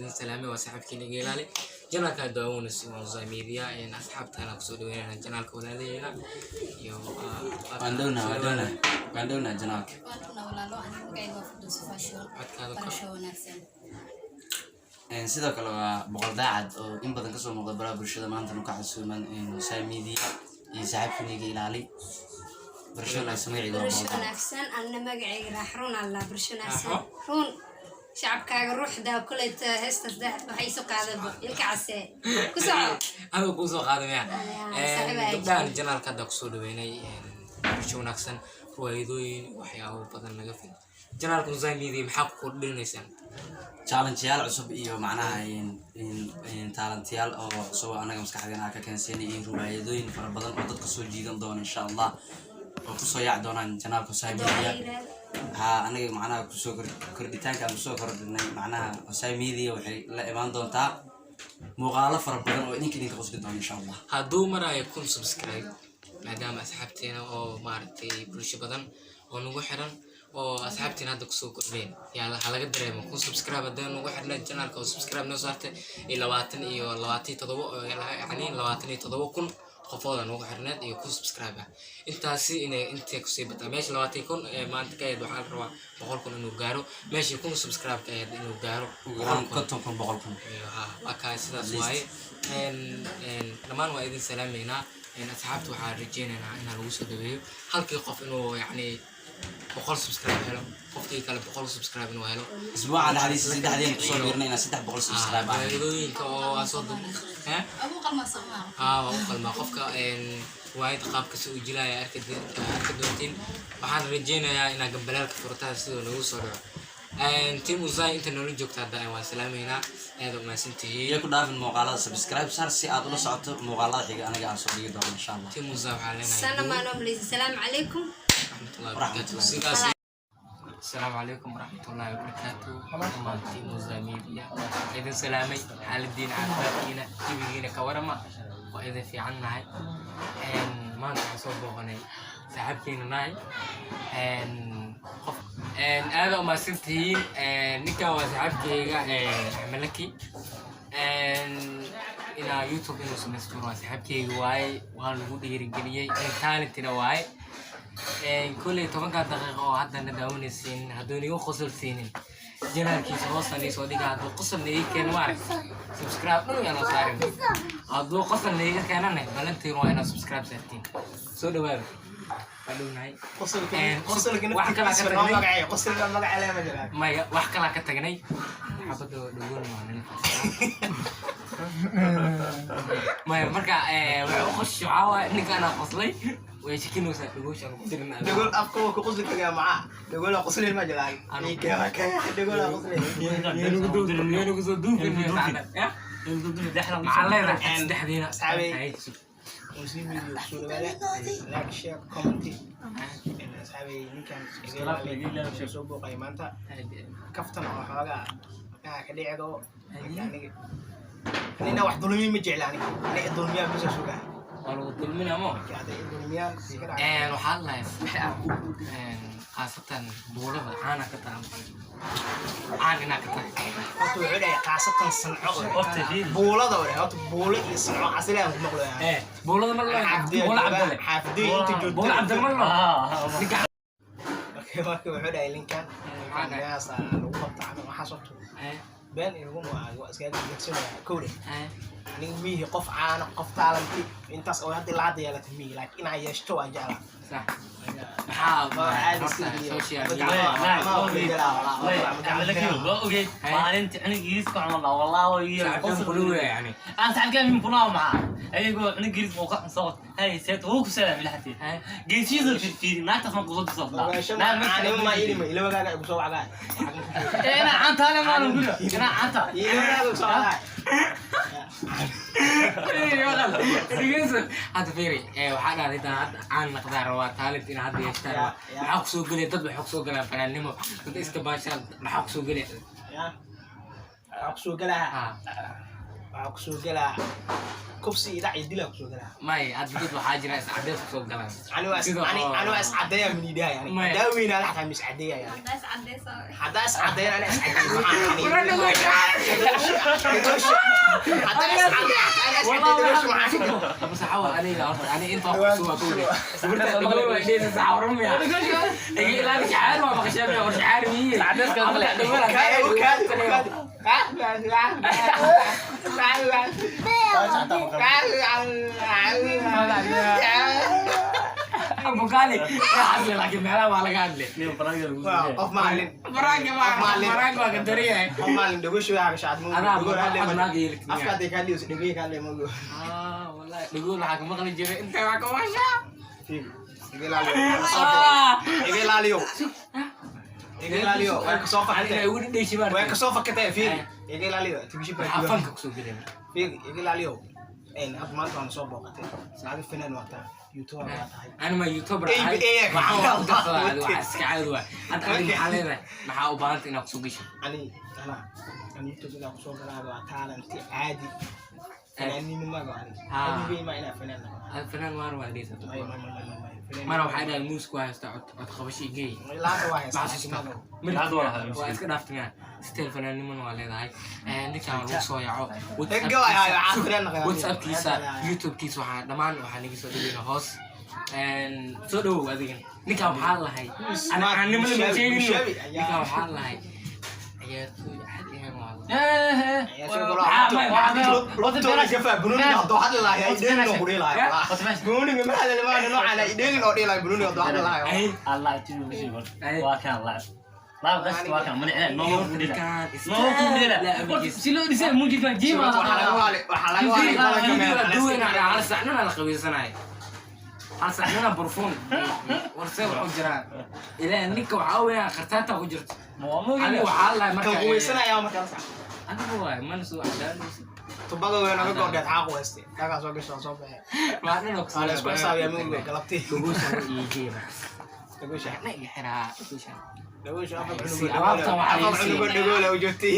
Idin salaamay, waa saaxiibkiina Geelaale, channelka daawanaysa waa Usai Media. Asxaabtana kusoo dhaweynana channelka walaalaheena iyo Waan dhownaa, waan dhownaa, waan dhownaa channelka. Waan kuna walaalo, aniga magacayga waa Firdawsi Fashion. Codkaada kor. Barasho wanaagsan. Sidoo kale waa Boqol Daacad oo in badan kasoo muuqda baraha bulshada, maantana ka casuuman Usai Media iyo saaxiibkiniga Ilaali. Barasho wanaagsan, magacayga waa Barasho Boqol Daacad. wanaagsan, anna magacayga Raax Run alla. Barasho wanaagsan. Raaxo? Run shacabkaaga ruuxda kuleyta heestaas waxay isu qaadaba ilka casee ku soco. Adiga kuu soo qaaday miya? Saaxiib ayaa. Gabdhahan channelka hadda kusoo dhaweynay, barasho wanaagsan, riwaayadooyin, waxyaabo badan naga fil channelka Usai Media. Maxaa ku kordhinaysaan? Challengeyaal cusub iyo macnaha talentiyaal oo cusub oo anaga maskaxdeena aan ka keensanay iyo riwaayadooyin fara badan oo dadka soo jiidan doona, insha Allah, oo kusoo yaaci doonaan channelka Usai Media. Haa, anaga macnaha kusoo kordhitaanka aan kusoo kordhinay macnaha Usai Media waxay la imaan doontaa muuqaalo fara badan oo idinka qosli doona, insha Allah. Hadduu maraayo 1000 subscribe, maadaama asxaabteena oo maaragtay bulsho badan oo nagu xiran oo asxaabteena hadda kusoo kordheen, yaa ha laga dareemo 1000 subscribe haddii nagu xirnay channelka oo subscribe noo saartay iyo labaatan iyo 27 oo yacni 27,000 qofooda nagu xirneed iyo 1000 subscribe ah, intaasi inay intay kusii bataa. Meesha 20,000 ee maanta ka ahayd, waxaa la rabaa 100,000 inuu gaaro. Meeshii 1000 subscribe ka ahayd, inuu gaaro ugu boqol yaraan kun. 50,000, 100,000. Ha, waa kaa sidaas. At least. Waaye. Dhammaan waa idin salaameynaa. Asxaabta waxaan rajeynaynaa inaan lagu soo dhaweeyo halkii qof inuu yacni 100 subscribe helo, qofkii kale 100 subscribe inuu helo. Isbuuca dhexdiisa saddexdeen kusoo biirnay inaan 300 subscribe ah. Riwaayadooyinka oo aan soo dub eh Abu qalma Soomaa. Haa, waa u qalmaa qofka riwaayad qaabka si uu jilaya arki doontiin. Waxaan rajeynayaa inaa gambalaalka furtaan sidoo nagu soo dhaco. Team Usai inta noola joogta hadda waan salaameynaa, aad u mahadsantihiin. Iyo ku dhaafin muuqaalada, subscribe saar si aad ula socoto muuqaalada xiga aniga aan soo dhigi doono, insha Allah. Team Usai waxaa leenahay Sana maanoo maleysa. Salaamu calaykum. Waraxmatullahi wabarakaatu. Sidaas, asalaamu calaykum waraxmatullahi wabarakaatu. Dhammaan team Usai Media waa idin salaamay. Xaaladiina, caafimaadkiina, jawigiina ka warama? Waa idin fiican nahay. Maanta waxaan soo booqanay saaxiibkeena nahay qof aada u mahadsantihiin. Ninkan waa saaxiibkeyga Axmed Laki. Inaa YouTube inuu samaysto waa saaxiibkeyga waaye, waa lagu dhiirigeliyey, nin talentina waaye. Kolley 10-ka daqiiqo oo haddana daawanaysiin, hadduu nigu qosol siinin, channelkiisa hoosta nii soo dhiga. Hadduu qosol niiga keeno, maarag subscribe dhan yaanoo saarin. Hadduu qosol niiga keenane, balantiin waa inaad subscribe saartiin. Soo dhawaada, waa dhownahay. Wax kalaa ka tagnay? Maya, wax kalaa ka tagnay. Xabadda dhagoon waa nala fadhiistaa. Maya, marka waxay u qosh waxaa waaye ninkaanaa qoslay, way shekinaysaa dhagoosha ku dirin. Dhagol afka waa ku qosli kagaa macaa. Dhagola qoslin ma jiraan. Yeenugu soo duufin maxaa leedahay saddexdiina? Asxaabey. Muslim Media soo dhawaada, like, share, comment. Asxaabey, ninkan soo booqay maanta kaftan oo xoogaa markaa ka dhicdo. Aniga anina wax dulmiye ma jecla, aniga aniga dulmiyaan bisa sugaa. Waa lagu dulminaa mo. Marka hadday i dulmiyaan iska dhaca. Waxaa lahay khaasatan buurada caana ka tahay, caan inaa ka tahay. Horta wuxuu dhahay khaasatan Sanco oo buulada oo dhahay. Horta buulo iyo Sanco asili aan ku maqlayaa. Buulada mar loo buula Cabdalle. Xaafidii inta joogto. Buula Cabdalle mar loo ninka. Marka wuxuu dhahay ninkan Maxaa dhahay? meeshaas lagu qabta camal waxaas horta been iguma waa iskaga gegsanaya kowle. Aniga miihi qof caana, qof talenti intaas oo hadda ilaa hadda yeelata miihi, laakiin inaa yeeshto waan jeclaa. Sax, maxaa Waa caadi horta sidii social media. Waa ogeyd maalinta cunug ingiriiska camal dhaa walaa waa iyo saaxiibkan kuluwe yani. Aan saxibkaan min kunaa maxaa ayagoo cunug ingiriis uu ka xun hay seet wuu ku salaamay laxatee geesihiisa fiirfiiri naagtaas ma kusoo tusoo. Caanimo ma ilima ilawagaaga igu soo wacgaa. Inaa caantaale maalin guriga inaa caanta. Ilawagaaga igu soo wacgaa. Dhegeyso, hadda fiiri, waxaa dhahday intaan hadda caan naqdaa rabaa, talent inaa hadda yeeshtaa rabaa. Maxaa kusoo gelaya? Dad waxaa kusoo galaan fanaannimo, dad iska baashaan. Maxaa kusoo gelaya? Ya, waxaa kusoo galaa. Waxaa kusoo galaa. Kufsi iyo dhac iyo dilaa kusoo galaa. May, hadda dad waxaa jira iscadeys kusoo galaan. Ani waa Sida ani waa iscadeeya miniidhahay ani. Maya. Hadaa weynaada xataa ma iscadeeya yani. Haddaas cadeyso. Haddaa iscadeeyan ani iscadeeyo maxaa ani? Haddaa iscadeeya ani iscadeeyo dhagosha maxaa? Abu saxawa, aniga horta ani inta wax kusoo waa kowde. Gabarta dhagool waa sheegaysa saxawran miya? Iga ilaali, shacaar waa maqashaa miya? War shacaar miye? Dhagool Kaadi, kaadi, kaadi. Abu Kali, waxaas laakiin meelaha waa laga hadlay. Niyo baraga lagu Waa qof maalin. Baraanka waa baraanka waa ka dariyahay. Qof maalin dhagosha waxaa gasha cadmo. Adaa Dhagool hadlay cod naaga yeelid miya? Afka hadday kaa dhigayso dhagey kaa hadlay mago. Ah, wallahi dhagool waxaa ka maqli jiray intee waa ka washaa. Iga ilaaliyo. Iga ilaaliyo. Iga ilaaliyo. Way kasoo Aniga fakatay. igu dhidhayshi baan. Way kasoo fakatay fiiri. Iga ilaaliyo. Tibishi baa Maxaa jiro. fanka kusoo gelay marka? Fiiri, iga ilaaliyo. Hadda maanta waan soo booqatay. Saacado fanaan waa tahay. YouTuber waa tahay. Ani ma YouTuber Ey, ahay. ey, Waxaan waa ku darsadaa ey. adiga, waxaa iska caadi waay. Hadda adiga maxaa leedahay? Maxaa u baahanta inaad kusoo gasho? Ani anaa ani YouTube inaan kusoo galaa waa talent caadi. Fanaannimo mago ani. Ah. Anigay ma inaan fanaan noqdo. Adiga fanaan waar waa dhehaysaa. May, may, may, may, may. Fanaan. Mana waxaa dhahay muusku waa haystaa cod cod qabasho iyo geey. Ilaa hadda waa haystaa, Maxaa xasuustaa? laakiin mago. Hadda waa haystaa. Waa iska dhaaftay still fanaannimona waa leedahay. Ninkaan lagu soo yaco. Ega waay, waay, waxaa fanaan noqday. WhatsAppkiisa, YouTubekiisa waxaa dhammaan waxaa naga soo dhigayna hoos. Soo dhawow adigan. Ninkaan waxaa lahay. Ana caannimada ma Mushabi, sheegin. Mushabi ayaa- Ninkaan waxaa lahay. Ciyaartooy caadi ahaan waa lahay. Lugtooda jafaa, banooniga hadduu hadli lahaa, ay dheelin oo ku dhihi lahaa. Banooniga ma hadli maayo, noocan ay dheelin oo dhihi lahaa, banooniga hadduu hadli lahaa. Ay, Allah tiyo bisi war. Waa kan lacab. Lacab qas waa kan mana inaa noo ku dhila. ninkaan Noo ku dhila. la abigiis. Si loo dhisay muujid jiima. Waxaa laga waali- waxaa laga waali balanka meel. Duwayna hal saacnana la qabaysanaya. Hal saacnana barfuun. Warse wuxuu jiraa. Ilaa ninka waxaa weeyaan khartaanta ku jirto. Aniga waxaa lahay marka. Kan quweysanaya markaa la sax. Anigu waay mana soo cadaanaysa. Tubada way naga goordheed, xaa quweystay. Dhagaa soo gasho, soo baxay. Waa dhan oo Waa la isku xisaabiyaa mugdiga galabtii. Dhagosha waa ii jeeba. Dhagosha. Na iga xiraa dhagosha. Dhagosha afar Si, cunugo alaabtan waxaa afar ii cunugo dhagoola u joogtay.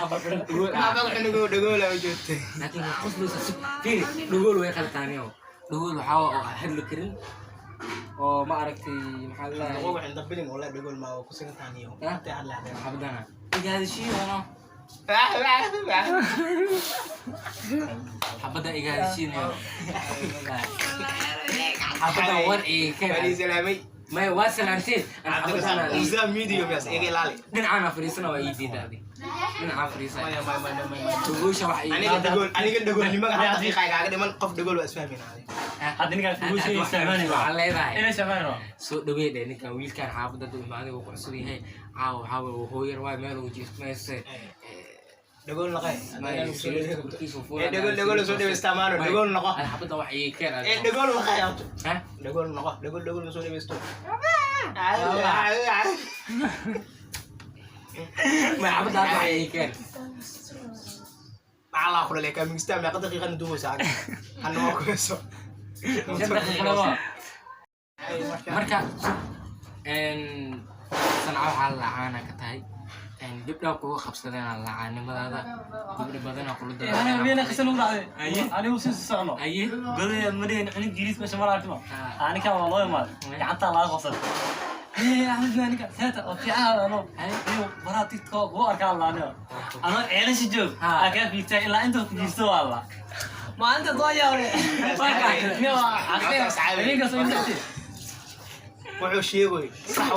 Afar dhagool ah. Afar cunugo dhagoola u joogtay. Laakiin waa qoslaysa si fiiri dhagool way qaltaaniyo. Dhagool waxaa waa oo aan hadli karin oo ma aragtay maxaa la Dhagool waxay dabilin oo la dhagool ma waa ku sigan taaniyo. Intay hadli lahayd. Xabadana. Iga hadashiin xabadda iga hadashiinayo. Xabadda war ii Waa keen. salaamay. Maya waa salaanteen. Ana xabadana Musaa media miyaas iga ilaali. dhinacaan fariisana waa ii diida adi. Dhinacaan fariisana. Maya, maya, maya, maya, maya. Dhagoosha wax ii Aniga dhagool, aniga dhagoolnimada hal daqiiqa igaaga dhiman, qof dhagool waa isfahmayna adiga. Hadda ninkaan kugu sheegay isticmaali waxaa leedahay. Inay isticmaali. Soo dhaweey dheh ninkan wiilkan xaafadda u imaaday wuu ku cusub yahay caawa waxaa waye wuu hooyar waay meel uu jiifmayse. Dhagool noqe. Ee, dhagool dhagool soo dhaweystaa maano, dhagool noqo. Xabadda wax ii keen. Ee, dhagool noqe horta. Ha? Dhagool noqo, dhagool dhagool soo dhaweysto. Ma xabadda hadda wax ii keen. Maxaa laa kula leekaa migistaa meeqa daqiiqana duubaysa aga. Hanna waa kuheyso. 5 daqiiqana waa marka sanca waxaa lacaana ka tahay gabdhaa kuga qabsadeen lacaanimadaada gabdha badanaa kula Ana weena qisan ugu dhacday. Anigu si socno. Aye. Godaya mareen cunug ingiriis meesha mar artimo. Ah. Aniga waa loo imaad. Gacanta laga qabsaday. Ee Ahmed aniga seeta oo fiican ano. Iyo baraa TikTok wuu arkaa laano. Ano ceelasha joog. Ah. Aka fiirtay ilaa inta ku jirto waa la. Maalinta doo yaabay. Marka niyo waa aqeen. Ninka soo inta. Wuxuu sheegay sax.